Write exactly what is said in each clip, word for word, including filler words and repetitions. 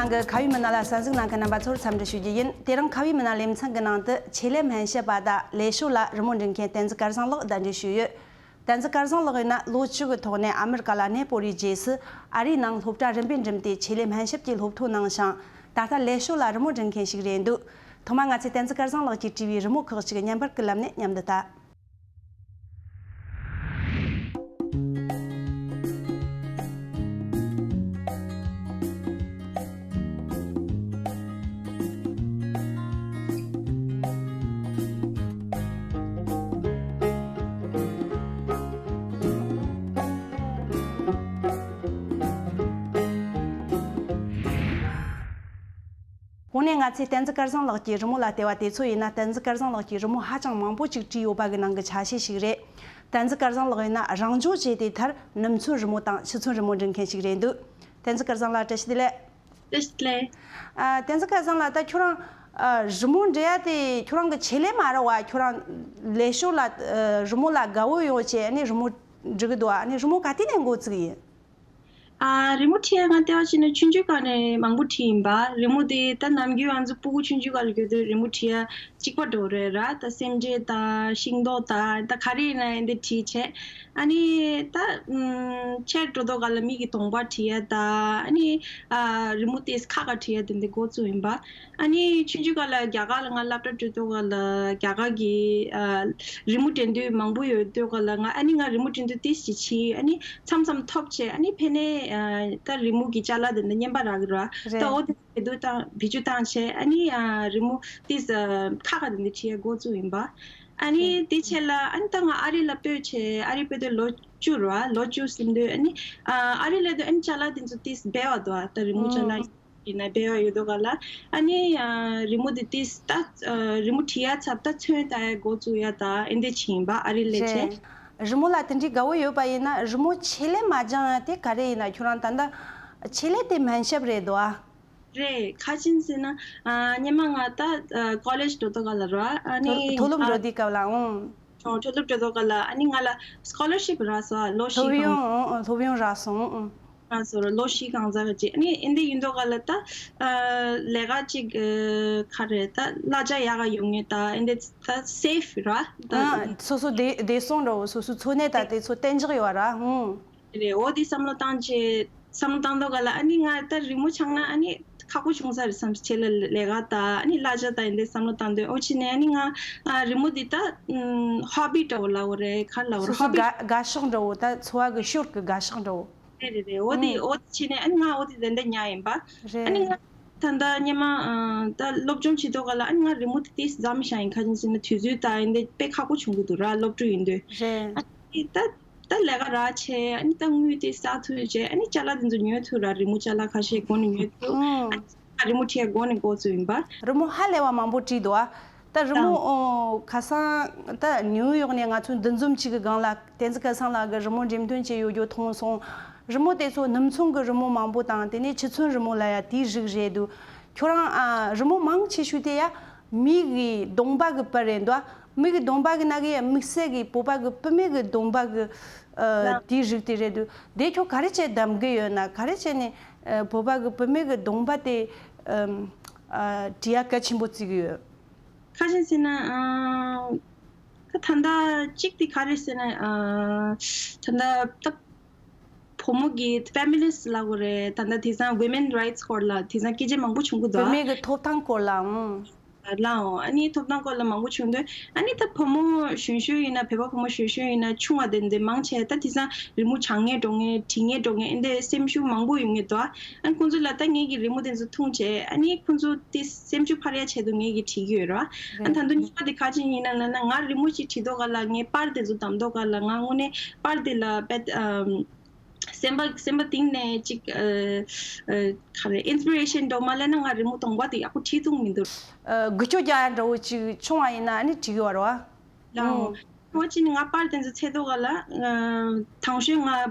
ནང་གི་ཁ་བའི་མི་སྣ་ལ་གསན་གཟིགས་གནང་མཁན་རྣམ་པ་ཚོར་འཚམས་འདྲི་ཞུ་རྒྱུ་ཡིན། དེ་རིང་ཁ་བའི་མི་སྣ་ལེ་ཚན་གྱི་ནང་དུ་ཆེད་ལས་སྨན་ཞབས་པ་དང་ལས་ཤོག་ལ་རི་མོ་འབྲི་མཁན་བསྟན་འཛིན་སྐལ་བཟང་ལགས་གདན་འདྲེན་ཞུས་ཡོད། བསྟན་འཛིན་སྐལ་བཟང་ལགས་ཡིན་ན་ལོ་བཅུ་གི་ཐོག་ནས་ཨ་མི་རི་ཀ་ལ་གནས་སྤོ་རེས་རྗེས་སུ་ཨ་རིའི་ནང་སློབ་གྲྭ་རིམ་པས་འགྲིམས་ཏེ་ཆེད་ལས་སྨན་ཞབས་ཀྱི་སློབ་ཐོན་གནང་ཞིང་། ད་ལྟ་ལས་ཤོག་ལ་རི་མོ་འབྲི་མཁན་ཞིག་རེད་འདུག་ཐོག་མར་ང་ཚོས་བསྟན་འཛིན་སྐལ་བཟང་ལགས་ཀྱིས་བྲིས་པའི་རི་མོ་ཁག་ཅིག་བརྙན་པར་གྱི་ལམ་ནས་མཉམ་དུ་ལྟ། གོང་ནས་ང་ཚོས་བསྟན་འཛིན་སྐལ་བཟང་ལགས་ཀྱི་རི་མོ་ལ་བལྟས་པ་དེ་ཚོ་ཡིན་ན། བསྟན་འཛིན་སྐལ་བཟང་ལགས་ཀྱིས་རི་མོ་ཧ་ཅང་མང་པོ་ཅིག་བྲིས་ཡོད་པ་གི་ནང་གི་ཆ་ཤས་ཤིག་རེད། བསྟན་འཛིན་སྐལ་བཟང་ལགས་ཡིན་ན་རང་སྦྱོང་བྱས་ཏེ་མཐར་ནུབ་མཚོན་རི་མོ་དང་ཕྱི་མཚོན་རི་མོ་འབྲི་མཁན་ཞིག་རེད་འདུག་བསྟན་འཛིན་སྐལ་བཟང་ལགས་བཀྲ་ཤིས་བདེ་ལེགས། བཀྲ་ཤིས་བདེ་ལེགས། ཨ། བསྟན་འཛིན་སྐལ་བཟང་ལགས། ད་ཁྱོད་རང་ཨ་རི་མོ་འབྲི་ཡ་དེ་ཁྱོད་རང་གི་ཆེད་ལས་མ་རེད་བ། ཁྱོད་རང་ལས་ཤོག་ལ་ཨ་རི་མོ་ལ་དགའ་བོ་ཡོད་བྱས་ཨ་ནི་རི་མོ་འབྲི་གི་འདུག་ཨ་ནི་རི་མོ་ག་དུས་ནས་འགོ་བཙུགས་ཡིན། ཨ། རི་མོ་བྲིས་ཡ་ང་ལྟ་བ་བྱས་ན་ཆུང་ཆུང་སྒང་ནས་མང་པོ་བྲིས་ཡིན་པ། རི་མོ་དེ་ད་ནམ་རྒྱུན་ང་ཚོ་སྤུ་གུ་ཆུང་ཆུང་སྒང་ལ་ཡོད་དུས་རི་མོ་བྲིས་ཡ་གཅིག་པ་འགྲོ་རེད་ར། ད་སེམས་ཅན་དང་ཤིང་ཏོག་དང་ད་ག་རེ་ཡིན་ན་འདི་བྲིས་བྱས། ཨ་ནི་ད་ཨུམ་ཆེར་འགྲོ་དུས་སྒང་ལ་མི་གི་གདོང་པ་བྲིས་ཡ་ད། ཨ་ནི་ཨ་རི་མོ་དེ་ཁ་ཁ་བྲིས་ཡ་དེ་འདི་འགོ་བཙུགས་ཡིན་པ། ཨ་ནི་ཆུང་ཆུང་སྒང་ལ་རྒྱ་གར་ལ་ང་སློབ་གྲྭ་འགྲོ་དུས་སྒང་ལ་རྒྱ་གར་གི་ཨ་རི་མོ་འགྲན་བསྡུར་མང་པོ་ཡོད་དུས་སྒང་ལ་ང་ཨ་ནི་ང་རི་མོ་འགྲན་བསྡུར་ཏོག་ཙམ་ཅིག་བྱས། ཨ་ནི་མཚམས་མཚམས་ཐོབ་བྱས། ཨ་ནི་ཕ་ནས་ཨ་ད་རི་མོ་གི་ཅ་ལག་དེ་འདྲ་རྔན་པ་རག་གི་ར། ད་རེད། འོ་དེ་བེད་སྤྱོད་བཏང་བེད་སྤྱོད་བཏང་བྱས། ཨ་ནི་ཨ་རི་མོ་ཏོག་ཙམ་ཁ་ཁ་དེ་འདྲ་བྲིས་ཡ་འགོ་བཙུགས་ཡིན་པ། ཨ་ནི་རེད། དེ་རྗེས་ལ་ཨ་ནི་ད་ང་ཨ་རི་ལ་སྤོས་བྱས། ཨ་རི་སྤོས་དུས་ལོ་བཅུ་ར། ལོ་བཅུ་ཟིན་དུས་ཨ་ནི་ཨ་ཨ་རི་སླེབས་དུས་ཨ་ནི་ཅ་ལག་དེ་ཚོ་ཏོག་ཙམ་སྦས་པ་འདུག་ད་རི་མོ་ཅ་ལག་ཨུམ། ཡིན་ན་སྦས་པ་ཡོད་དུས་སྒང་ལ། ཨ་ནི་ཨ་རི་མོ་དེ་ཏོག་ཙམ་ད་ཨ་རི་མོ་བྲིས་ཡ་ཚབ་ད་ཚོན་ལྟ་ཡ་འགོ་བཙུགས་ཡ་ད་ཨེ་འདྲ་ཅིག་ཡིན་པ། ཨ་རི་སླེབས་བྱས། རེད། རི་མོ་ལ་དེ་འདྲའི་དགའ་བོ་ཡོད་པ་ཡིན་ན་རི་མོ་ཆེད་ལས་མ་སྦྱངས་ཡ་དེ་ག་རེ་ཡིན་ན། ཁྱོད་རང་ད་ལྟ་ཆེད་ལས་དེ་སྨན་ཞབས་རེད་འདུག་ཨ། རེད། ག་རེ་བྱས་ནས་ཟེར་ན། ཨ་སྔོན་མ་ང་ད་ཨ་ཀོ་ལེཇ་འགྲོ་དུས་སྒང་ལ་ར། ཨ་ནི་མཐོ་སློབ་ཨ་འགྲོ་དུས་སྐབས་ལ་ཨང་། ཨང་། མཐོ་སློབ་འགྲོ་དུས་སྒང་ལ་ཨ་ནི་ང་ལ་སི་ཀོ་ལར་ཤིབ་རག་སོང་། ལོ་བཞི་སློབ་གང་ཡོན། ཨང་ཨང་། སློབ་ཡོན་རག་སོང་། ཨང་། ང་ཚོར་ལོ་བཞི་གང་ཟག་གཅིག་ཨ་ནི་ཨེ་འདི་ཡིན་དུས་སྒང་ལ་ད་ཨ་ལས་ཀ་གཅིག་ཨ་ག་རེ་ད་གླ་ཆ་ཡག་ག་ཡོང་ངེས་ད་ཨེ་འདི་ད་སེབ་ར་ད། ཨང་། སོ་སོ་བདེ་བདེ་སོང་འགྲོ། སོ་སོའི་འཚོ་གནས་ད་དེ་ཚོ་གཏན་འཇགས་ཡོད་ར། ཨང་། རེད། འོ་དེ་བསམ་བློ་བཏང་བྱས་བསམ་བློ་བཏང་དུས་སྒང་ལ་ཨ་ནི་ང་ད་རི་མོ་སྦྱང་ན་ཨ་ནི་ཁག་པོ་བྱུང་ས་རེད་བསམ། ཆེད་ལས་ལས་ཀ་ད་ཨ་ནི་གླ་ཆ་ད་ཨེ་འདི་བསམ་བློ་བཏང་དུས་འོ་བྱས་ནས་ཨ་ནི་ང་ཨ་རི་མོ་འདི་ད་ཧོ་བི་འདྲ་བོ་ལབ་དགོས་རེད། ག་རེ་ལབ་དགོས་རེད། སོ་སོའི་ཧོ་བི། དགའ་དགའ་ཕྱོགས་འདྲ་བོ། ད་འཚོ་བ་གི་ཞོར་གི་དགའ་ཕྱོགས་འདྲ་བོ། རེད་རེད་རེད། འོ་དེ་ཨང་། འོ་དེ་བྱས་ནས་ཨ་ནི་ང་འོ་དེ་དེ་འདྲ་ཉར་ཡིན་པ། ཨ་ནི་རེད། ང་ད་ལྟ་སྔོན་མ་ཨ་ད་སློབ་སྦྱོང་བྱེད་དུས་སྒང་ལ་ཨ་ནི་ང་རི་མོ་དེ་ཏོག་ཙམ་བྱས་ཡིན། ག་རེ་བྱས་ནས་ཟེར་ན་དུས་ཚོད་ད་ཨེ་འདི་དཔེ་ཁག་པོ་བྱུང་གི་འདུག་ར། སློབ་ཕྲུག་ཡིན་དུས། རེད། ཨ་ནི་ད་ད་ལས་ཀ་རག་བྱས་ཨ་ནི་ད་དངུལ་དེ་བསགས་ཐུབ་བྱས་ཨ་ནི་ཅ་ལག་དེ་ཚོ་ཉོ་ཐུབ་ར། རི་མོ་ཅ་ལག་ཁ་ཤས་སྒོ་ནས་ཉོ་ཐུབ། ཨང་། ཨ་ནི་རི་མོ་བྲིས་ཡ་སྒོ་ནས་འགོ་བཙུགས་ཡིན་པ། རི་མོ་ཧ་ལས་པ་མང་པོ་བྲིས་འདུག་ཨ། ད་རི་མོ་ཨང་། ཨོ་ཁ་སང་ད་ནིའུ་ཡོག་ནས་ང་ཚོ་འདུ་འཛོམས་གཅིག་གི་སྒང་ལ་བསྟན་འཛིན་སྐལ་བཟང་ལགས་ཀྱིས་རི་མོ་འགྲེམས་སྟོན་བྱས་ཡོད་རྒྱུ་མཐོང་སོང་། རི་མོ་དེ་ཚོ་ནུབ་མཚོན་གྱི་རི་མོ་མང་པོ་དང་དེ་ནས་ཕྱི་མཚོན་རི་མོ་ལབ་ཡ་དེའི་རིགས་རེད་འདུག་ཁྱོད་རང་ཨ་རི་མོ་མང་ཆེ་ཤོས་དེ་ཡ་མི་གི་གདོང་པ་གི་པར་རེད་འདུག་ཨ། མི་གི་གདོང་པ་གི་ནང་གི་ཡ་དམིགས་བསལ་གི་བོད་པ་གི་བུད་མེད་གི་གདོང་པ་གི་ཨ་ལ། དེའི་རིགས་དེ་རེད་འདུག་དེ་ཁྱོད་ག་རེ་བྱས་གདམ་གི་ཡོད་ན། ག་རེ་བྱས་ནས་ཨ་བོད་པ་གི་བུད་མེད་གི་གདོང་པ་དེ་ཨ་ཨ་བྲི་ཡ་གལ་ཆེན་པོ་བརྩི་གི་ཡོད། ག་རེ་བྱས་ཟེར་ན་ཨ་ད་ད་ལྟ་གཅིག་དེ་ག་རེ་ཟེར་ན་ཨ་ད་ལྟ་ད་བུ་མོ་གི་ཕེ་མི་ནི་སི་ཊི་ལབ་དགོས་རེད། ད་ལྟ་དེང་སང་ཝི་མེན་རའིཊ་སི་སྐོར་ལ་དེང་སང་སྐད་ཆ་མང་པོ་བྱུང་གི་འདུག་བུད་མེད་ཀྱི་ཐོབ་ཐང་སྐོར་ལའང་། ལའང་ཨ་ནི་ཐོབ་ཐང་སྐོར་ལ་མང་པོ་བྱུང་དུས་ཨ་ནི་ད་བུ་མོ་གཞོན་གཞོན་ཡིན་ན་བོད་པ་བུ་མོ་གཞོན་གཞོན་ཡིན་ན་ཆུང་བ་དེ་འདི་མང་ཆེ་ད་དེང་སང་རི་མོ་སྦྱང་མཁན་འགྲོ་མཁན་བྲིས་མཁན་འགྲོ་མཁན་ཨེ་འདི་སེམས་ཤུགས་མང་པོ་ཡོང་གི་འདུག་ཨ་ནི་ཁོང་ཚོ་ལ་ད་ངེད་ཀྱི་རི་མོ་དེ་ཚོ་མཐོང་བྱས་ཨ་ནི་ཁོང་ཚོ་དེ་སེམས་ཤུགས་འཕར་ཡ་ཆེད་དུ་ངེད་ཀྱིས་བྲིས་ཀྱི་ཡོད་ར། ཨ་ནི་ད་དུང་གཉིས་པ་དེ་ག་ཅི་ཡིན་ན་ལབ་ན་ང་རི་མོ་ཅིག་བྲིས་དུས་སྒང་ལ་ངས་པར་དེ་ཚོ་བདམས་དུས་སྒང་ལ་ང་དངོས་གནས་པར་དེ་ལ་དཔེ་ཨམ། སེམས་པ་སེམས་པ་གཏིང་ནས་ཅིག་ཨ་ཨ་ག་རེ་ཨིན་སི་པི་རེ་ཤན་འགྲོ་མ་ལབ་ན་ང་རི་མོ་གདོང་པ་དེ་ཡག་པོ་བྲིས་ཐུབ་མི་འདུག་ཨ་འགུལ་སྐྱོད་རྒྱག་ཡ་འདྲ་བོ་ཅིག་བྱུང་བ་ཡིན་ན་ཨ་ནི་བྲིས་གི་ཡོད་རེད་བ། ལའང་། ཨང་། ཁོ་ཅི་ནི་ང་པར་དེ་ཚོ་འཚོལ་དུས་སྒང་ལ་ཨ་དང་ཤོས་ང་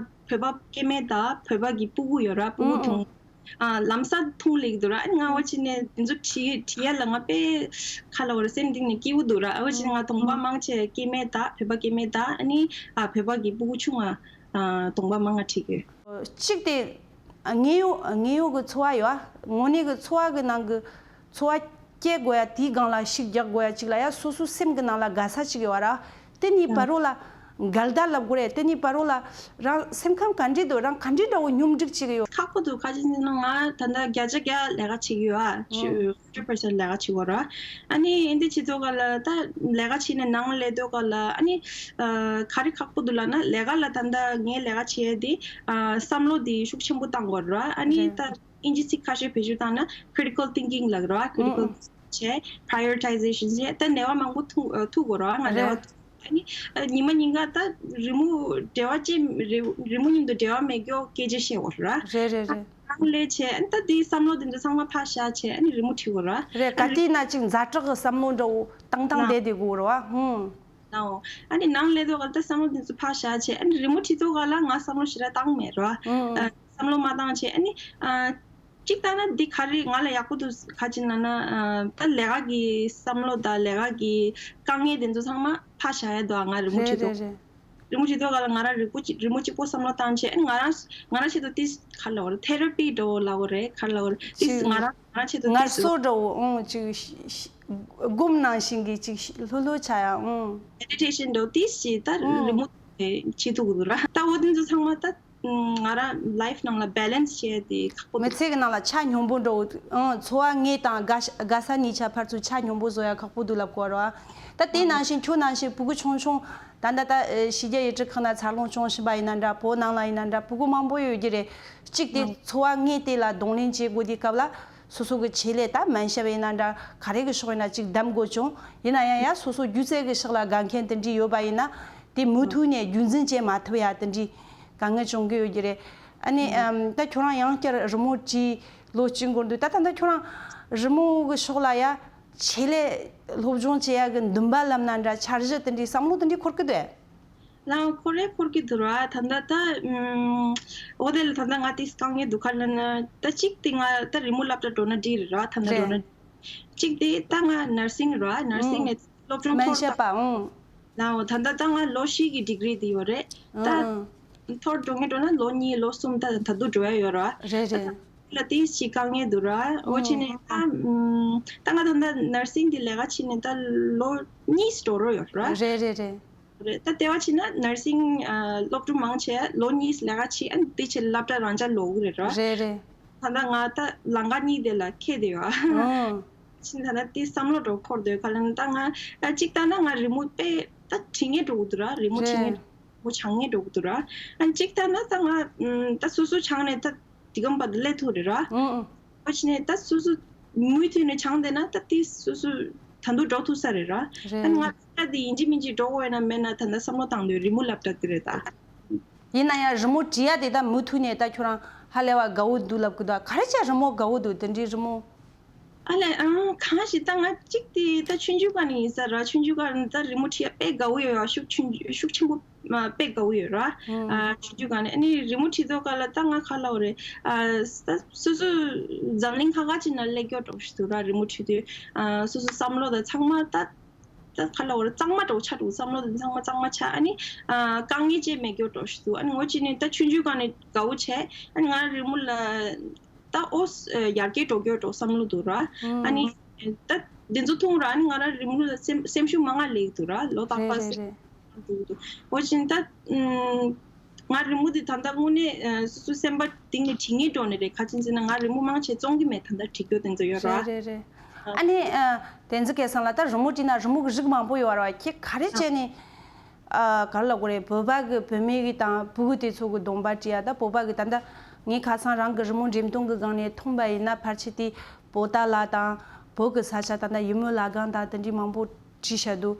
བོད་པ་སྐྱེ་དམན་དང་བོད་པ་གི་སྤུ་གུ་ཡོད་ར། སྤུ་གུ་ཨང་ཨང་། གྲོངས། ཨ་ལམ་སང་མཐོང་སླེབས་འདུག་ར། ཨ་ནི་ང་འོ་ཅི་ནས་དེ་ཚོ་བྲིས་བྲིས་ཡ་ལ་ང་དཔེ་ག་ལབ་དགོས་རེད། སེམས་གཏིང་ནས་སྐྱིད་པོ་འདུག་ར། འོ་ཅི་ནས་ང་གདོང་པ་མང་ཆེ་སྐྱེ་དམན་དང་བོད་པ་སྐྱེ་དམན་དང་ཨ་ནི་ཨ་བོད་པ་གི་སྤུ་གུ་ཆུང་བ་ཨ་གདོང་པ་མང་ང་བྲིས་ཡོད། གཅིག་དེ་ དངོས་ཡོད་དངོས་ཡོད་ཀྱི་འཚོ་བ་ཡོད་ཨ། དངོས་གནས་ཀྱི་འཚོ་བ་གི་ནང་གི་འཚོ་བ་སྐྱེལ་དགོས་ཡ་དེའི་སྒང་ལ་ཤུགས་རྒྱག་དགོས་ཡ་གཅིག་ལ་ཡ་སོ་སོའི་སེམས་ཀྱི་ནང་ལ་དགའ་ས་གཅིག་ཡོད་ར། དེ་ནས་ཡང་བར་རོ་ལ་འགལ་ཟླ་ལབ་དགོས་རེད། དེ་ནས་བར་རོ་ལ་རང་སེམས་ཁམས་ག་འདྲས་འདུག་རང་ག་འདྲས་འདྲ་བོ་སྙོམས་སྒྲིག་བྱེད་ཀྱི་ཡོད། ཁག་པོ་འདུག་ག་ཅི་ཟེར་ན་ང་ད་ལྟ་བརྒྱ་ཆ་བརྒྱ་ལས་ཀ་བྱེད་ཀྱི་ཡོད་ཨ། ཨང་། hundred percent ལས་ཀ་བྱེད་དགོས་ར། ཨ་ནི་འདི་བྱེད་དུས་ག་ལ་ད་ལས་ཀ་བྱེད་ནས་ནང་སླེབས་དུས་ག་ལ་ཨ་ནི་ཨ་ག་རེ་ཁག་པོ་འདུག་ལབ་ན་ལས་ཀ་ལ་ད་ལྟ་ངས་ལས་ཀ་བྱེད་ཡ་དེ་ཨ་བསམ་བློ་དེ་ཤུགས་ཆེན་པོ་བཏང་དགོས་ར། ཨ་ནི་རེད། ད་ཨིན་ཇི་ཚིག་ཁ་ཤས་བེད་སྤྱོད་བཏང་ན་critical thinking ལབ་ར། ཨང་ཁྲི་ཊི་ཀལ་ཨང་། བྱས་prioritization བྱས་ད་ནད་པ་མང་པོ་ཐུག་ཨ་ཐུག་དགོས་ར། ང་ནད་པ་རེད། ཐུག་ཨ་ནི་ཨ་ཉི་མ་ཉིན་ག་ད་རི་མོ་འབྲེལ་བ་ཅན་རི་རི་མོ་མཉམ་དུ་འབྲེལ་བ་མེད་མཁན་སྐད་ཆ་བཤད་དགོས་ར། རེད་རེད་རེད། ཨང་ལས་བྱས་ཨ་ནི་ད་དེའི་བསམ་བློ་དེ་ཚོ་ཚང་མ་ཕར་བཞག་བྱས་ཨ་ནི་རི་མོ་བྲིས་དགོས་ར། རེད། ག་ཨ་དུས་ན་ཅིག་ཛ་དྲག་གི་བསམ་བློ་འདྲ་བོ་བཏང་བཏང་ན་བསྡད་དེ་དགོས་ར། ཨང་། ནའོ། ཨ་ནི་ནང་སླེབས་དུས་ག་ལ་ད་བསམ་བློ་དེ་ཚོ་ཕར་བཞག་བྱས་ཨ་ནི་རི་མོ་བྲིས་དུས་ག་ལ་ང་བསམ་བློ་ཞེ་དྲག་བཏང་མེད་ར། ཨང་། ཨ་བསམ་བློ་མ་བཏང་བྱས་ཨ་ནི་ཨ་གཅིག་ལྟ་ན་འདི་ག་རེ་ང་ལ་ཡག་པོ་འདུག་ག་ཅི་ན་ན་ཨ་ད་ལས་ཀ་གི་བསམ་བློ་དང་ལས་ཀ་གི་དཀའ་ངལ་དེ་ཚོ་ཚང་མ་ཕར་བཞག་ཡ་འདུག་ང་རི་མོ་རེད་བྲིས་དུས། རེད་རེད། རི་མོ་བྲིས་དུས་ག་ལ་ང་རང་རི་མོ་གཅིག་རི་མོ་གཅིག་པོ་བསམ་བློ་བཏང་བྱས་ཨ་ནི་ང་རང་ང་རང་ཆེད་དུ་ཏིས་ག་ལ་བར་ཐེ་ར་པི་འདྲ་བོ་ལ་བར་རེད་ག་ལ་བར་ཏིས་ཅིག་ང་རང་ང་རང་ཆེད་དུ་ངལ་ཏིས་གསོ་འདྲ་བོ་ཨང་ཅིག་སྒོམ་ནང་བཞིན་གྱི་ཅིག་ལྷོད་ལྷོད་ཆགས་ཡ་ཨང་། མེ་ཌི་ཊེ་ཤན་འདྲ་བོ་ཏིས་ཅིག་ད་རི་མོ་བྱེད་ཐུབ་ཀྱི་འདུག་ར། ད་འོ་དེ་ཚོ་ཚང་མ་ད་ང་རང་ལའིཕ་ནང་ལ་བེ་ལེན་སི་བྱེད་ཡ་དེ་ཁག་པོ་མི་འདུག་ཚེ་གི་ནང་ལ་ཆ་སྙོམས་པོ་འགྲོ། ཨང་། འཚོ་བ་དངོས་དང་དགའ་དགའ་ས་གཉིས་ཆ་ཕར་ཚུར་ཆ་སྙོམས་པོ་བཟོ་ཡ་ཁག་པོ་འདུག་ལབ་དགོས་ར། ད་དེ་ནང་བཞིན་ཁྱོད་ནང་བཞིན་ཕྲུ་གུ་ཆུང་ཆུང་ད་ལྟ་ད་ཕྱི་རྒྱལ་ཡུལ་གྲུ་ཁག་ན་འཚར་ལོངས་བྱུང་བཞིན་པ་ཡིན་ན་འདྲ། བོད་ནང་ལ་ཡིན་ན་འདྲ། ཕྲུ་གུ་མང་པོ་ཡོད་ཀྱི་རེད། གཅིག་དེ་འཚོ་བ་དངོས་དེ་ལ་གདོང་ལེན་བྱེད་དགོས་དུས་སྐབས་ལ་སོ་སོ་གི་ཆེད་ལས་ད་སྨན་ཞབས་ཡིན་ན་འདྲ། ག་རེ་གི་ཕྱོགས་ཡིན་ན་གཅིག་གདམ་དགོས་བྱུང་ཡིན་ན་ཡང་ཡ་སོ་སོ་སྒྱུ་རྩལ་གི་ཕྱོགས་ལ་དགའ་མཁན་དེ་འདྲ་ཡོད་པ་ཡིན་ན་དེ་མུ་མཐུད་ནས་རྒྱུན་འཛིན་བྱེད་མ་ཐུབ་ཡ་དེ་འདྲ་དཀའ་ངལ་བྱུང་གི་ཡོད་ཀྱི་རེད། ཨ་ནི་ཨམ་ད་ཁྱོད་རང་ཡང་བསྐྱར་རི་མོ་བྲིས་ལོ་གཅིག་འགོར་འདུག་ད་ད་ད་ཁྱོད་རང་རི་མོ་གི་ཕྱོགས་ལ་ཡ་ཆེད་ལས་སློབ་སྦྱོང་བྱེད་ཡ་གི་འདུན་པ་ལབ་ན་འདྲ། འཆར་གཞི་དེ་འདྲའི་བསམ་བློ་དེ་འདྲའི་འཁོར་གི་འདུག་ལའང་འཁོར་རེ་འཁོར་གི་འདུག་ར། ད་ད་ད་ཨམ་འོ་དེ་ལ་ད་ད་ང་དེ་དཀའ་ངལ་འདུག་ག་ལབ་ན་ད་གཅིག་དེ་ང་ད་རི་མོ་སློབ་གྲྭ་འགྲོ་ན་འགྲིག་རེད་ར། ད་ད་འགྲོ་རེད། ན་གཅིག་དེ་ད་ང་ནར་སིང་ར། ནར་སིང་ཨང་། ནས་སློབ་སྦྱོང་སྨན་མཐོར་ཞབས་པ་ཨང་། ལའོ་ད་ད་ད་ང་ལོ་བཞི་གི་ཌི་གི་རི་དེ་ཡོད་རེད། ད་ཨང་ཨང་། མཐོར་འགྲོ་ངེས་འགྲོ་ན་ལོ་གཉིས་ལོ་གསུམ་ད་ད་དུ་འགྲོ་ཡ་ཡོད་ར། རེད་རེད། ལ་དེ་ཞིག་དཀའ་ངལ་འདུག་ར། འོ་ཅི་ནས་ཨང་ད་ཨམ་ད་ང་ད་ད་ནར་སིང་དེ་ལས་ཀ་བྱས་ནས་ད་ལོ་གཉིས་འགྲོ་རོགས་ཡོད་ར། རེད་རེད་རེད། རེད། ད་ལྟེ་བ་ཕྱིན་ན་ནར་སིང་ཨ་སློབ་ཕྲུག་མང་ཆེ་ལོ་གཉིས་ལས་ཀ་བྱེད་ཨ་ནི་དེ་ཕྱིར་སློབ་གྲྭ་རང་འཇགས་ལོག་གི་རེད་ར། རེད་རེད། ད་ལྟ་ང་ད་ལམ་ཁ་གཉིས་དེ་ལ་འཁེལ་བསྡད་ཡོད་ཨ། ཨང་། ཕྱིན་ད་ལྟ་དེ་བསམ་བློ་འདྲ་བོ་འཁོར་བསྡད་ཡོད། ག་ལབ་ན་ད་ང་ཨ་གཅིག་ལྟ་ན་ང་རི་མོ་དཔེ་ད་བྲིས་མཁན་འདྲ་བོ་འདུག་ར། རི་མོ་བྲིས་མཁན་རེད། རི་མོ་སྦྱང་མཁན་འདྲ་བོ་འདུག་ར། ཨ་གཅིག་ལྟ་ན་ད་ང་ཨམ་ད་སོ་སོ་སྦྱངས་ནས་ད་འདི་གམ་པ་དུ་སླེབས་ཐུབ་རེད་ར། ཨང་ཨང་། འོ་ཕྱིན་ནས་ད་སོ་སོ་མུ་མཐུད་ནས་སྦྱངས་བསྡད་ན་ད་དེ་སོ་སོ་ད་དུང་འགྲོ་ཐུབ་ས་རེད་ར། ཨ་ནི་ང་རེད། ད་དེ་ཡིན་གཅིག་མིན་གཅིག་འགྲོ་དགོས་ཡོད་ན་མེད་ན་ད་ལྟ་བསམ་བློ་བཏང་དུས་རི་མོ་སློབ་གྲྭ་དེ་རེད་ད། ཡིན་ན་ཡང་རི་མོ་བྲིས་ཡ་དེ་ད་མུ་མཐུད་ནས་ད་ཁྱོད་རང་ཧ་ལས་པ་དགའ་བོ་འདུག་ལབ་གི་འདུག་ག་རེ་བྱས་རི་མོ་དགའ་བོ་འདུག་དེ་འདྲའི་རི་མོ། ཨ་ལས་ཨང་གང་ཞིག་ད་ང་གཅིག་དེ་ད་ཆུང་ཆུང་སྒང་ནས་ཡིན་ས་ར། ཆུང་ཆུང་སྒང་ནས་ད་རི་མོ་བྲིས་ཡ་དཔེ་དགའ་བོ་ཡོད་ཡ། ཤུགས་ཆུང་ཤུགས་ཆེན་པོ་དཔེ་དགའ་བོ་ཡོད་ར། ཨ་ཆུང་ཆུང་སྒང་ནས་ཨ་ནི་རི་མོ་བྲིས་དུས་སྐབས་ལ་ད་ང་ག་ལབ་དགོས་རེད། ཨ་ད་སོ་སོ་འཛམ་གླིང་ཁ་ཁ་ཅིག་ན་སླེབས་ཀྱོག་འདྲ་བོ་ཞིག་འདུག་ར། རི་མོ་བྲིས་དུས་ཨ་སོ་སོ་བསམ་བློ་དང་ཚང་མ་ད་ད་ག་ལབ་དགོས་རེད། གཙང་མ་འདྲ་བོ་ཆགས་འདུག་བསམ་བློ་དང་ཚང་མ་གཙང་མ་ཆགས། ཨ་ནི་ཨ་དཀའ་ངལ་ཅིག་མེད་ཀྱོག་འདྲ་བོ་ཞིག་འདུག་ཨ་ནི་འོ་ཅི་ནས་ད་ཆུང་ཆུང་སྒང་ནས་དགའ་བོ་བྱས། ཨ་ནི་ང་རི་མོ་ལ་ད་ཨོ་ཡར་རྒྱས་འགྲོ་རྒྱུ་འདྲ་བསམ་བློ་འདུག་ར། ཨ་ནི་ད་འདི་ཚོ་མཐོང་ར། ཨ་ནི་ང་རང་རི་མོ་ལ་སེམས་སེམས་ཤུགས་མང་ང་སླེབས་འདུག་ར། ལོ་རྟག་པར་རེད་རེད་སེམས་འདུག་འདུག་འོ་ཅི་ད་ང་རི་མོ་འདི་ད་ལྟ་དངོས་གནས་སོ་སོའི་སེམས་པ་གཏིང་ནས་བྲིས་ངེས་འགྲོ་ནི་རེད། ག་ཅི་ཟེར་ན་ང་རི་མོ་མང་ཆེ་བཙོང་གི་མེད། ད་ལྟ་བྲིས་རྒྱུ་དེ་ཚོ་ཡོད་ར། རེད་རེད་རེད། ཨ་ནི་དེ་ཚོ་སྐལ་བཟང་ལ་ད་རི་མོ་བྲིས་ན་རི་མོ་གི་རིགས་མང་པོ་ཡོད་ར། ཁྱེད་ག་རེ་བྱས་ནས། ཨ་ག་རེ་ལབ་དགོས་རེད། བོད་པ་གི་བུད་མེད་གི་དང་ཕྲུ་གུ་དེ་ཚོ་གི་གདོང་པ་བྲིས་ཡ། ད་བོད་པ་གི་ད་ལྟ་ངས་ཁ་སང་རང་གི་རི་མོ་འགྲེམས་སྟོན་གི་སྒང་ནས་མཐོང་པ་ཡིན་ན་ཕལ་ཆེར་དེ་པོ་ཏཱ་ལ་དང་བོད་གི་ས་ཆ་ད་ལྟ་ཡུལ་མོ་ལ་སྒང་དང་དེ་འདྲའི་མང་པོ་བྲིས་བཞག་འདུག་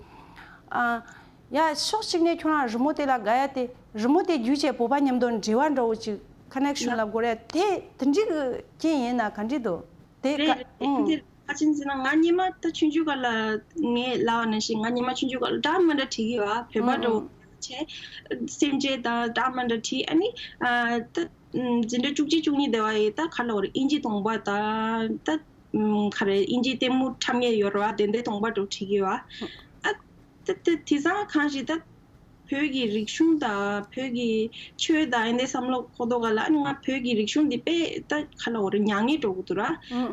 ཨ་ཡ་ཕྱོགས་གཅིག་ནས་ཁྱོད་རང་རི་མོ་དེ་ལ་དགའ་ཡ་དེ་རི་མོ་དེ་བརྒྱུད་བྱས་བོད་པ་མཉམ་དུ་འབྲེལ་བ་འདྲ་བོ་ཅིག་ཁ་ནེག་ཤན་ལབ་དགོས་རེད། དེ་དེ་འདྲའི་གི་རྐྱེན་ཡིན་ན་ག་འདྲ་འདུག་དེ་རེད་ག་རེད། ཨང་། འདི་ཁ་ཆེན་ཟེར་ན་ང་སྔོན་མ་ད་ཆུང་ཆུང་སྒང་ལ་ངས་ལབ་པ་ནང་བཞིན་ང་སྔོན་མ་ཆུང་ཆུང་སྒང་ལ་འདྲ་མི་འདྲ་བྲིས་ཀྱི་ཡོད་ཨ། བོད་པ་འདྲ་བོ་བྱས་སེམས་ཅན་དང་འདྲ་མི་འདྲ་བྲིས། ཨ་ནི་ཨ་ད་འཛིན་གྲྭ་བཅུ་གཅིག་བཅུ་གཉིས་དེ་བ་ཡི་ད་ག་ལབ་དགོས་རེད། དབྱིན་ཇིའི་གདོང་པ་དང་ད་ག་རེ་དབྱིན་ཇིའི་ལྟད་མོ་འཁྲབ་མཁན་ཡོད་རེད་བ། དེ་འདྲའི་གདོང་པ་འདྲ་བོ་བྲིས་ཀྱི་ཡོད་ཨ། ཨ་ད་དེ་དེང་སང་གང་ཞིག་ད། བོད་ཀྱི་རིག་གཞུང་དང་བོད་ཀྱི་ཆོས་དང་ཨེ་འདྲའི་བསམ་བློ་འཁོར་དུས་ག་ལ། ཨ་ནི་ང་བོད་ཀྱི་རིག་གཞུང་འདི་དཔེ་ད་ག་ལབ་དགོས་རེད། མྱ་ངན་འགྲོ་གི་འདུག་ར།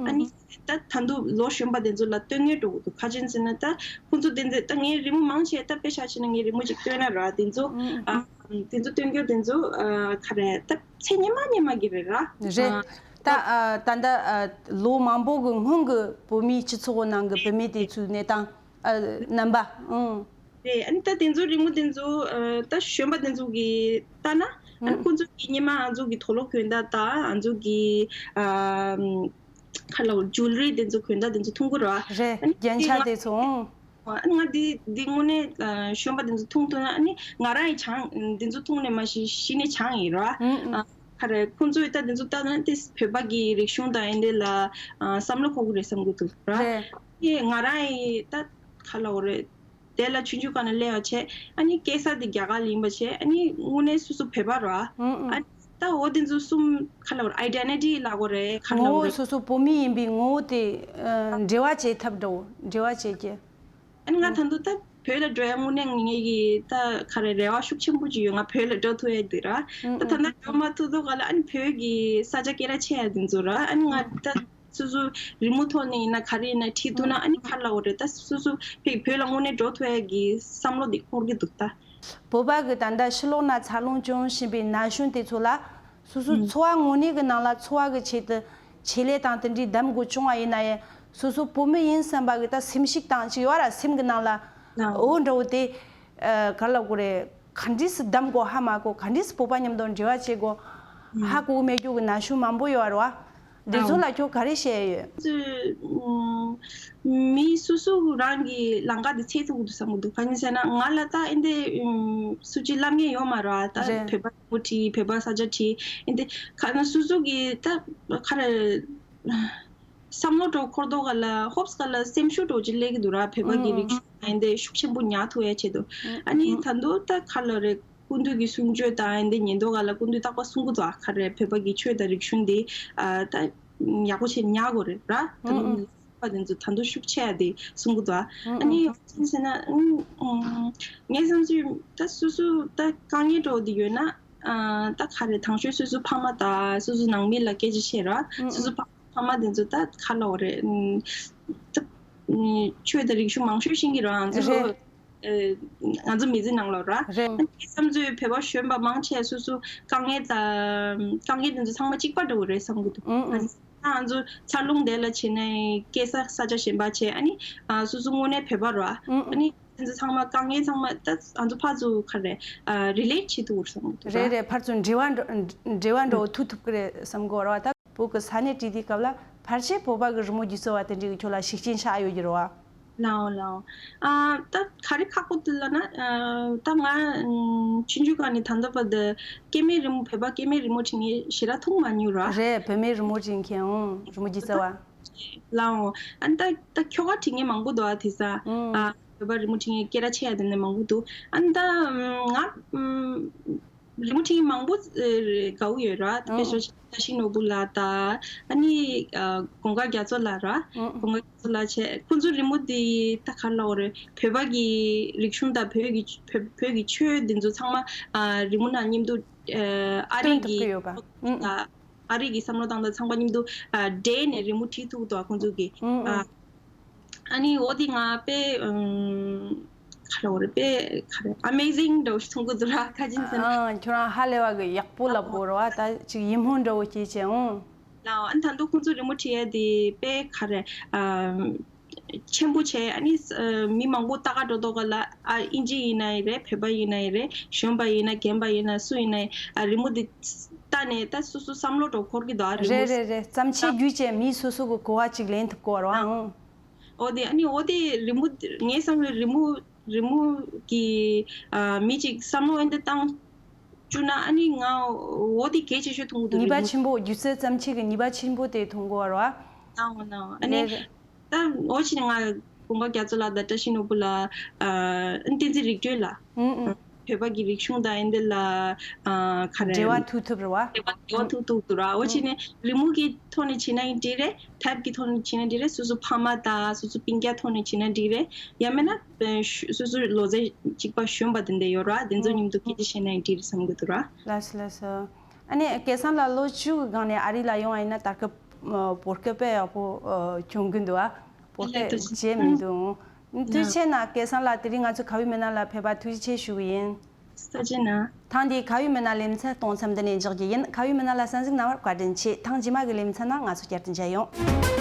ཨ་ནི་ད་ད་དུང་ལོ་གཞོན་པ་དེ་ཚོ་ལ་སྟོན་ངན་འགྲོ་གི་འདུག་ག་རེ་ཡིན་ཟེར་ན། ད་ཁོང་ཚོ་དེ་འདྲ་ད་ངའི་རི་མོ་མང་ཆེ་ད་དཔེ་ཆ་བྱས་ན་ངའི་རི་མོ་ཅིག་སྟོན་ན་ར། དེ་ཚོ་ཨ་དེ་ཚོ་སྟོན་རྒྱུ་དེ་ཚོ་ཨ་ག་རེ་ད་ཚེ་སྔོན་མ་སྔོན་མ་གི་རེད་ར། རེད། ཨ་ད་ཨ་ད་ལྟ་ཨ་ལོ་མང་པོ་གི་སྔོན་གྱི་བོད་མིའི་སྤྱི་ཚོགས་ནང་གི་བུད་མེད་དེ་ཚོའི་གནས་སྟངས་ཨ་རྣམ་པ། ཨང་། རེད། ཨ་ནི་ད་དེ་ཚོ་རི་མོ་དེ་ཚོ་ཨ་ད་གཞོན་པ་དེ་ཚོ་གི་ལྟ་ན། ཨ་ནི་ཨང་། ཁོང་ཚོ་གི་སྔོན་མ་ང་ཚོ་གི་དུག་ལོག་གོན་སྟངས་དང་ང་ཚོ་གི་ཨ་ཁ་ལ་ཇུ་ལ་རི་དེ་ཚོ་གོན་སྟངས་དེ་ཚོ་མཐོང་གི་རེད་བ། རེད། ཨ་ནི་རྒྱན་ཆ་དེ་ཚོ་ཨང་། ཨ་ནི་ང་འདི་འདི་དངོས་གནས་ཨ་གཞོན་པ་དེ་ཚོ་མཐོང་ཐུབ་ན། ཨ་ནི་ང་རང་ཡི་ཆང་འདི་ཚོ་མཐོང་ནས་མ་གཞི་གཞི་ནས་ཆང་ཡིན་ར། ཨང་ཨང་། ཨ་ག་རེ་ཁོང་ཚོས་ད་འདི་ཚོ་ལྟ་ན་དེ་བོད་པ་གི་རིག་གཞུང་དང་ཨེ་འདྲ་ལ་ཨ་བསམ་བློ་འཁོར་གི་རེད་བསམ་གི་འདུག་ར། རེད། ཨེ་ང་རང་ཡི་ད་ག་ལབ་དགོས་རེད། དེ་ལ་ཆུང་ཆུང་སྒང་ནས་སླེབས་པ་བྱས། ཨ་ནི་སྐྱེས་ས་དེ་རྒྱ་གར་ལ་ཡིན་པ་བྱས། ཨ་ནི་དངོས་གནས་སོ་སོ་བོད་པ་ར། ཨང་ཨང་། ཨ་ནི་ད་འོ་དེ་ཚོ་གསུམ་ག་ལབ་དགོས་རེད། ཨའི་ཌེན་ཊི་ཊི་ལབ་དགོས་རེད། ག་ལབ་ངོ་བོ་དགོས་རེད། སོ་སོ་བོད་མི་ཡིན་པའི་ངོ་བོ་དེ་ཨ་འབྲེལ་བ་བྱེད་ཐབས་འདྲ་བོ་འབྲེལ་བ་བྱེད་ཀྱི། ཨ་ནི་ང་ད་དུང་ད་བོད་ལ་འགྲོ་ཡ་དངོས་གནས་ངེད་ཀྱི་ད་ག་རེ་རེ་བ་ཤུགས་ཆེན་པོ་ཅིག་ཡོད། ང་བོད་ལ་འགྲོ་ཐུབ་ཡ་དེ་ར། ཨང་ད་ད་ཨང་། ལྟ་འགྲོ་མ་ཐུབ་དུས་ག་ལ། ཨ་ནི་བོད་ཀྱི་ས་ཆ་སྐད་གྲགས་ཆེ་ཡ་དེ་ཚོ་ར། ཨ་ནི་ང་ད་སོ་སོ་རི་མོ་ཐོག་ནས་ཡིན་ན་ག་རེ་ཡིན་ན་བྲིས་ཐུབ་ན། ཨ་ནི་ག་རེ་ལབ་དགོས་རེད། ད་སོ་སོ་ཕ་གི་བོད་ལ་དངོས་གནས་འགྲོ་ཐུབ་ཡ་གི་བསམ་བློ་དེ་འཁོར་གི་འདུག་ད། བོད་པ་གི་ད་ལྟ་ཕྱི་ལོགས་ན་འཚར་ལོངས་བྱུང་བཞིན་པའི་ན་གཞོན་དེ་ཚོ་ལ། སོ་སོའི་ཨང་། འཚོ་བ་དངོས་གནས་ཀྱི་ནང་ལ་འཚོ་བ་གི་ཆེད་དུ་ཆེད་ལས་དང་དེ་འདྲའི་གདམ་དགོས་བྱུང་བ་ཡིན་ན་ཡང་། སོ་སོ་བོད་མི་ཡིན་བསམ་པ་གི་ད་སེམས་ཤུགས་དང་ཅིག་ཡོད་ར། སེམས་ཀྱི་ནང་ལ་ཨང་། འོ་འདྲ་བོ་དེ་ཨ་ག་རེ་ལབ་དགོས་རེད། ག་འདྲས་སེ་གདམ་དགོས་ཧ་མ་གོ། ག་འདྲས་སེ་བོད་པ་མཉམ་དུ་འབྲེལ་བ་བྱེད་དགོས་ཧ་གོ་གི་མེད་རྒྱུ་གི་ན་གཞོན་མང་པོ་ཡོད་ར་བ། འདི་ཚོ་ལ་ཁྱོད་ག་རེ་བཤད་ཡོད། ཨ་ཙི། ཨུམ། མི་སོ་སོ་རང་གི་ལམ་ཁ་དེ་འཚོལ་ཐུབ་ཀྱི་འདུག་བསམ་གྱི་འདུག་གང་ཡིན་ཟེར་ན། ང་ལ་ད་ཨེ་འདྲ་ཨུམ་སུ་གཅིག་བསླབ་མཁན་ཡོད་མ་རེད། ད་རེད། བོད་པ་རི་མོ་བྲིས། བོད་པ་ས་ཆ་བྲིས། ཨེ་འདྲ་ག་ན་སོ་སོ་གི་ད་ག་རེ་བསམ་བློ་འདྲ་བོ་འཁོར་དུས་ག་ལ། ཧོབ་སེ་ག་ལ་སེམས་ཤུགས་འདྲ་བོ་ཅིག་སླེབས་ཀྱི་འདུག་ར། བོད་པ་གི་ཨུམ་རིག་གཞུང་ཨེ་འདྲ་ཤུགས་ཆེན་པོ་ཉར་ཐུབ་ཡ་ཆེད་དུ། ཨུམ་ཨ་ནི་ཨུམ་ད་དུང་ད་ག་ལ་རེད། སྐུ་མདུན་གྱི་གསུང་ཆོས་དང་ཨེ་འདྲ་ཉན་དུས་ག་ལ། སྐུ་མདུན་རྟག་པར་གསུང་གི་འདུག་ཨ། ག་རེ་བོད་པ་གི་ཆོས་དང་རིག་གཞུང་འདི་ཨ་ད་ཡག་པོ་བྱས་ཉར་དགོས་རེད་ར། ད་ཨང་ཨང་། ལུང་པ་དེ་ཚོ་ད་དུང་ཤུགས་ཆེ་ཡ་དེ་གསུང་གི་འདུག་ཨ། ཨང་ཨང་། ཨ་ནི་ཅི་ཟེར་ན། ཨང་ཨང་། ངའི་བསམ་ཚུལ་ད་སོ་སོ་ད་དཀའ་ངལ་འདྲ་བོ་དེ་ཡོད་ན། ཨ་ད་ག་རེ་དང་ཤོས་སོ་སོ་ཕ་མ་དང་སོ་སོ་ནང་མི་ལ་སྐད་ཆ་བཤད་ར། ཨང་སོ་སོ་ཨང་། ཕ་ཕ་མ་དེ་ཚོ་ད་ག་ལབ་དགོས་རེད། ཨུམ་ད་ཨུམ་ཆོས་དང་རིག་གཞུང་མང་ཤོས་ཤེས་ཀྱི་རེད། ང་ཚོ་རེད། ཨེ་ང་ཚོ་མི་ཚེ་ནང་ལོགས་ར། རེད། ཨ་ནི་བསམ་ཚུལ་བོད་པ་གཞོན་པ་མང་ཆེ་སོ་སོ་དཀའ་ངལ་དང་དཀའ་ངལ་དེ་ཚོ་ཚང་མ་གཅིག་པ་འདྲ་བོ་རེད་བསམ་གྱི་འདུག་ཨང་ཨང་། ཨ་ནི་ད་ང་ཚོ་འཚར་ལོངས་དེ་ལ་བྱས་ནས་སྐྱེས་ས་ས་ཆ་གཞན་པ་བྱས། ཨ་ནི་ཨ་སོ་སོ་དངོས་གནས་བོད་པ་ར། ཨང་ཨང་། ཨ་ནི་དེ་ཚོ་ཚང་མ་དཀའ་ངལ་ཚང་མ་ད་ང་ཚོ་ཕར་ཚུར་ག་རེ་ཨ་རི་ལེཊ་བྱེད་ཐུབ་ཀྱི་རེད་བསམ་གྱི་འདུག་ར། རེད་རེད། ཕར་ཚུར་འབྲེལ་བ་འགྲོ་འབྲེལ་བ་འགྲོ་ཐུབ་ཐུབ་ཀྱི་རེད་བསམ་གྱི་ཡོད་ར་བ། ད་བོད་ཀྱི་ས་གནས་བྲིས་དུས་སྐབས་ལ་ཕལ་ཆེར་བོད་པ་གི་རི་མོ་བརྒྱུད་ཚོ་བ་དེ་འདྲའི་གི་ཁྱོད་ལ་ཤུགས་རྐྱེན་ཆགས་ཡོད་ཀྱི་རེད་བ། ལའོ་ལའོ། ཨ་ད་ག་རེ་ཁག་པོ་འདུག་ལབ་ན། ཨ་ད་ང་ཨུམ་ཆུང་ཆུང་སྒང་ནས་ད་ལྟ་བར་དུ་སྐྱེ་དམན་རི་མོ། བོད་པ་སྐྱེ་དམན་རི་མོ་བྲིས་མཁན་ཞེ་དྲག་མཐོང་མ་མྱོང་ར། རེད། བུད་མེད་རི་མོ་བྲིས་མཁན། ཨང་། རི་མོ་བརྒྱུད་ཚོ་བ། ལའོ། ཨ་ད་ད་ཁྱོ་ག་བྲིས་མཁན་མང་པོ་འདུག་ཨ། དེང་སང་ཨང་། ཨ་བོད་པ་རི་མོ་བྲིས་མཁན་སྐད་གྲགས་ཆེ་ཡ་དེ་འདྲ་མང་པོ་འདུག་ཨ་ད་ང་ཨུམ། རི་མོ་བྲིས་མཁན་མང་པོ་ཨེ་དགའ་བོ་ཡོད་ར། ཨང་། དཔེ་ཤོ་ཤི་ནོ་བུ་ལགས་དང་། ཨ་ནི་ཨ་གོང་དཀར་རྒྱ་མཚོ་ལགས་ར། ཨང་། གོང་དཀར་རྒྱ་མཚོ་ལགས་བྱས། ཁོང་ཚོ་རི་མོ་འདི་ད་ག་རེ་ལབ་དགོས་རེད། བོད་པ་གི་རིག་གཞུང་དང་བོད་ཀྱི་བོད་བོད་ཀྱི་ཆོས་འདི་ཚོ་ཚང་མ་ཨ་རི་མོ་ནང་མཉམ་དུ་ཨ་ཨ་རི་སྟོན་ཐུབ་གི་ཀྱི་ཡོད་པ། ཨང་། ཨང་། ཨ་རི་གི་བསམ་བློ་བཏང་སྟངས་ཚང་མ་མཉམ་དུ་ཨ་འདྲེས་ནས་རི་མོ་བྲིས་ཐུབ་འདུག་ཁོང་ཚོ་གིས། ཨང་། ཨ་ཨང་། ཨ་ནི་འོ་དེ་ང་དཔེ་ཨུམ་ག་རེ་ལབ་དགོས་རེད། དཔེ་ག་རེ་ཨ་མེ་ཟིང་འདྲ་བོ་ཞིག་མཐོང་གི་འདུག་ར། ག་རེ་ཡིན་ཟེར་ན། ཨང་། ཁྱོད་རང་ཧ་ལས་པ་གི་ཡག་པོ་ལབ་དགོས་རེད་བ། ད་ཅིག་ཡིད་སྨོན་འདྲ་བོ་སྐྱེས་བྱས། ཨང་། ལའོ། ཨ་ནི་ད་དུང་ཁོང་ཚོ་རི་མོ་བྲིས་ཡ་དེ་དཔེ་ག་རེ་ཨམ་ཆེན་པོ་བྱས། ཨ་ནི་ཨ་མི་མང་པོ་ལྟ་ག་འགྲོ་དུས་ག་ལ། ཨ་དབྱིན་ཇི་ཡིན་ནའི་རེད། བོད་པ་ཡིན་ནའི་རེད། གཞོན་པ་ཡིན་ན་རྒན་པ་ཡིན་ན་སུ་ཡིན་ནའི་ཨ་རི་མོ་དེ་ལྟ་ནས་ད་སོ་སོ་བསམ་བློ་འདྲ་བོ་འཁོར་གི་འདུག་ཨ་རི་མོ་རེད་རེད་རེད། བརྩམས་ཆོས་བརྒྱུད་བྱས་མི་སོ་སོ་གི་གོ་བ་ཅིག་ལེན་ཐུབ་ཀྱི་ཡོད་རེད་བ། ཨང་། འོ་དེ། ཨ་ནི་འོ་དེ་རི་མོ། ངའི་བསམ་བློ་རི་མོ་རི་མོ་གི་ཨ་མི་གཅིག་བསམ་བློ་འདི་བཏང་བཅུག་ན། ཨ་ནི་ང་འོ་དེ་གལ་ཆེ་ཤོས་མཐོང་གི་འདུག་ནུས་པ་རི་མོ་ཆེན་པོ། སྒྱུ་རྩལ་བརྩམས་ཆོས་ཀྱི་ནུས་པ་ཆེན་པོ་དེ་མཐོང་གི་ཡོད་རེད་བ། ཨང་། ཨ་ནི་རེད་རེད། ད་འོ་ཕྱིན་ང་གོང་དཀར་རྒྱ་མཚོ་ལགས་དང་བཀྲ་ཤིས་ནོར་བུ་ལགས། ཨ་བསྟན་འཛིན་རིག་གྲོལ་ལགས། ཨང་ཨང་། བོད་པ་གི་རིག་གཞུང་དང་ཨེ་འདི་ལ་ཨ་ག་རེ་འབྲེལ་བ་ཐུག་ཐུབ་རེད་བ། འབྲེལ་བ་འབྲེལ་བ་ཐུག་ཐུབ་འདུག་ར། འོ་ཅི་ནས་རི་མོ་གི་ཐོག་ནས་བྱས་ན་ཡང་འགྲིག་རེད། དེབ་ཀྱི་ཐོག་ནས་བྱས་ན་འགྲིག་རེད། སོ་སོ་ཕ་མ་དང་སོ་སོ་སྤུན་ཀྱག་ཐོག་ནས་བྱས་ན་འགྲིག་རེད། ཡང་མིན་ན་ཨ་ཤུ་སོ་སོ་ལོ་ཚད་གཅིག་པ་གཞོན་པ་དེ་འདྲ་ཡོད་ར། དེ་ཚོ་མཉམ་དུ་སྐད་ཆ་བཤད་ན་ཡང་འགྲིག་རེད་བསམ་གི་འདུག་ར། ལགས་སོ་ལགས་སོ། ཨ་ནི་སྐལ་བཟང་ལགས་ལོ་བཅུ་གི་སྒང་ནས་ཨ་རི་ལ་ཡོང་བ་ཡིན་ན་ད་སྐབས་ཨ་བོད་སྐད་དཔེ་ཡག་པོ་ཨ་སྦྱོང་གི་འདུག་ཨ། བོད་སྐད་ལགས་སོ། བརྗེད་མི་འདུག་ཐུགས་རྗེ་ཆེ་གནང་སྐལ་བཟང་ལགས། དེ་རིང་ང་ཚོ་ཁ་བའི་མི་སྣ་ལ་ཕེབས་པ་ཐུགས་རྗེ་ཆེ་ཞུ་གི་ཡིན། ཐུགས་རྗེ་གནང་། ཐེངས་འདིའི་ཁ་བའི་མི་སྣ་ལེ་ཚན་གཏོང་མཚམས་འདི་ནས་འཇོག་རྒྱུ་ཡིན། ཁ་བའི་མི་སྣ་ལ་གསན་གཟིགས་གནང་བར་བཀའ་དྲིན་ཆེ། ཐེངས་རྗེས་མ་གི་ལེ་ཚན་ནང་ང་ཚོ་བསྐྱར་དུ་མཇལ་ཡོང་།